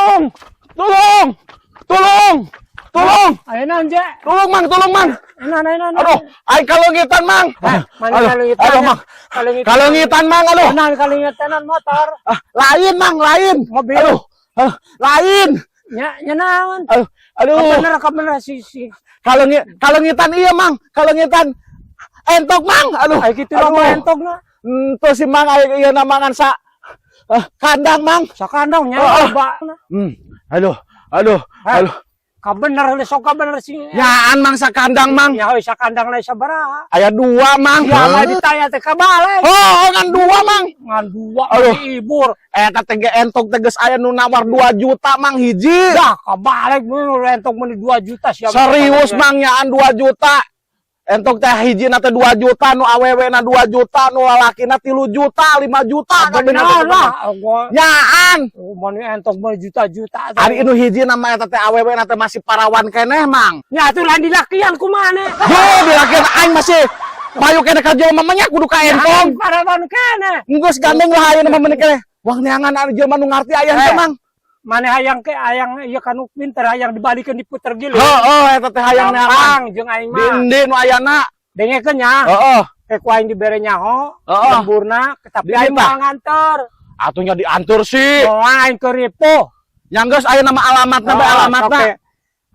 Tolong! Tolong! Tolong! Tolong! Ayo naon, Je? Tolong, Mang, tolong, Mang. Ayo naon, ayo. Aduh, aing kalongitan, Mang. Eh, mana Aduh, kalongitan? Aduh, Mang. Kalongitan. Kalongitan, Mang, aduh. Naon kalongitan motor? Ah, lain, Mang, lain. Mobil. Aduh, ah, lain. Nya nya naon? Aduh, aduh. Bener ka bener si si. Kalongitan iya, Mang. Kalongitan. Entok, Mang. Aduh. Ay kitu Aduh. lah entogna. Ento si Mang aing ieu namangan sa kandang, Mang. Sa kandang nya Oh, oh. ba. Aduh, aduh, Eh. aduh. Ka bener sok ka bener si. Nyaan, Mang, sa kandang, Mang. Ya heuy sa kandang lain sabaraha. Aya dua, Mang. Ya mah ditanya teh kabalik. Oh, ngan dua, Mang. Ngan dua Aduh. ibur. Eta teh ge entok teh geus aya nu nawar 2 juta, Mang, hiji. Dah kabalik mun entok mun 2 juta siapa. Serius, Mang, nyaan 2 juta. Entok teh hiji na teh 2 juta, nu awewe na 2 juta, nu lalakina 3 juta, 5 juta. Bener lah. Gua Nyaan. mun entok mun juta-juta. Ari nu hiji nama eta teh awewe na teh masih parawan keneh, Mang. Ya atuh lain dilakian kumaha. Yo, dilakian aing masih payu keneh ka jelema mah nya kudu ka entong. Parawan keneh. Geus gandeng lah ayeuna mah meuni keneh. Wah, neangan ari jelema nu ngarti aya henteu, Eh. Mang. Maneh hayang ke hayang ieu kanu pinter hayang dibalikeun diputer gilir. Heeh, eta teh hayang neangan. Gampang jeung aing mah. Dindi nu ayana. Dengekeun nya. Heeh. Ke ku aing dibere nyaho, Heeh. lemburna, tapi Di aing tah. moal nganter. Atuh nya diantur sih. Moal aing keur ripuh. Yang geus aya nama alamatna bae alamatna. Oke.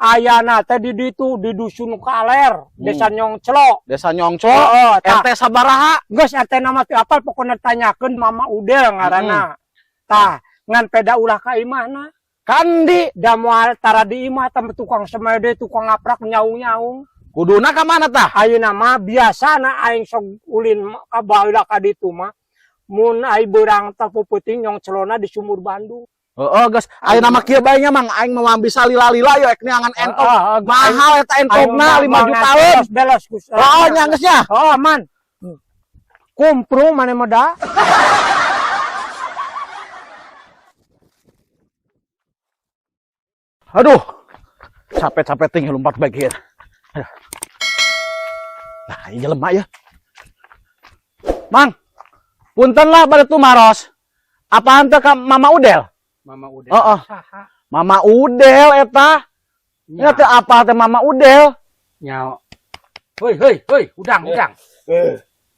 Ayana teh di ditu di dusun Kaler, Desa Nyongclo. Desa Nyongclo. Heeh, tah. RT sabaraha? Geus RT nama teu apal pokona tanyakeun Mama Udel ngaranna. Tah, ngan peda ulah ka imahna. Kandi Da moal tara di imah tah tukang semede, tukang ngaprak nyaung-nyaung. Kuduna ka mana tah? Ayeuna mah biasana aing sok ulin ka baheula ka ditu mah. Mun ai beurang teh peuting nyongclona di sumur Bandung. Heeh, geus aya nama kieu bae nya, Mang, aing mah bisa lila-lila yo ek neangan entok. Heeh, Mahal eta entokna 5 jutaan. Belos belos. Heeh, nya geus nya. Oh, aman. Kumprung mana mah da? Aduh. Capek-capek ting lompat bae kieu. Aduh. Nah, ieu jelema ya. Mang, punten lah bade tumaros. Apaan teh ka Mama Udel? Mama Udel. Heeh. Saha? Mama Udel eta. Nya teh apa teh Mama Udel? Nya. Hoi hoi hoi, udang udang.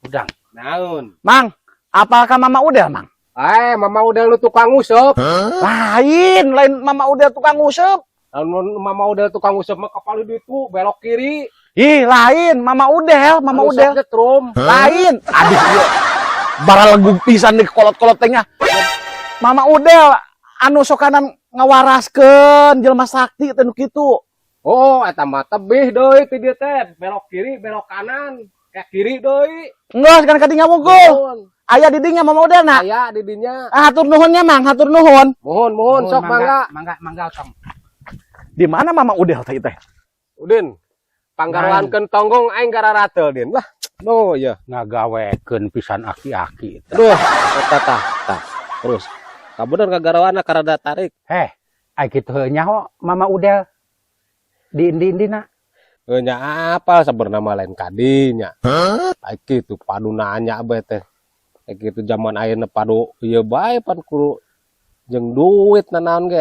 Udang. Naon? Mang, apa ka Mama Udel, Mang? Eh, Mama Udel lu tukang nguseup. Lain, lain Mama Udel tukang nguseup. Lamun Mama Udel tukang nguseup mah kapal ditu belok kiri. Ih, lain Mama Udel, Mama Udel. Nguseup nyetrum. Lain. Aduh, ieu. Baralegug pisan di kolot-kolot teh nya. Mama Udel anu sokanan ngawaraskeun jelema sakti teh nu kitu. Oh, eta mah tebih deui ti dieu teh, belok kiri, belok kanan. Ke kiri deui. Geus kan kadinya wungkul. Nuhun. Aya di dinya Mama Udel na. Aya di dinya. Ah, hatur nuhun nya, Mang, hatur nuhun. Muhun, muhun sok mangga. Mangga mangga tong. Di mana Mama Udel teh teh? Udin. Panggaruankeun tonggong aing gararateul din lah. No, ya. Ngagawekeun pisan aki-aki teh. Duh, eta tah, tah. Terus. Kabener ngagarawana karada tarik. Heh, ai kitu heuh nyaho Mama Udel di indi-indina. Heuh nya apal sabenerna mah lain kadinya. Ai kitu padu nanya bae teh. Ai kitu zaman ayeuna padu ieu bae pan kudu jeung duit nanaon ge.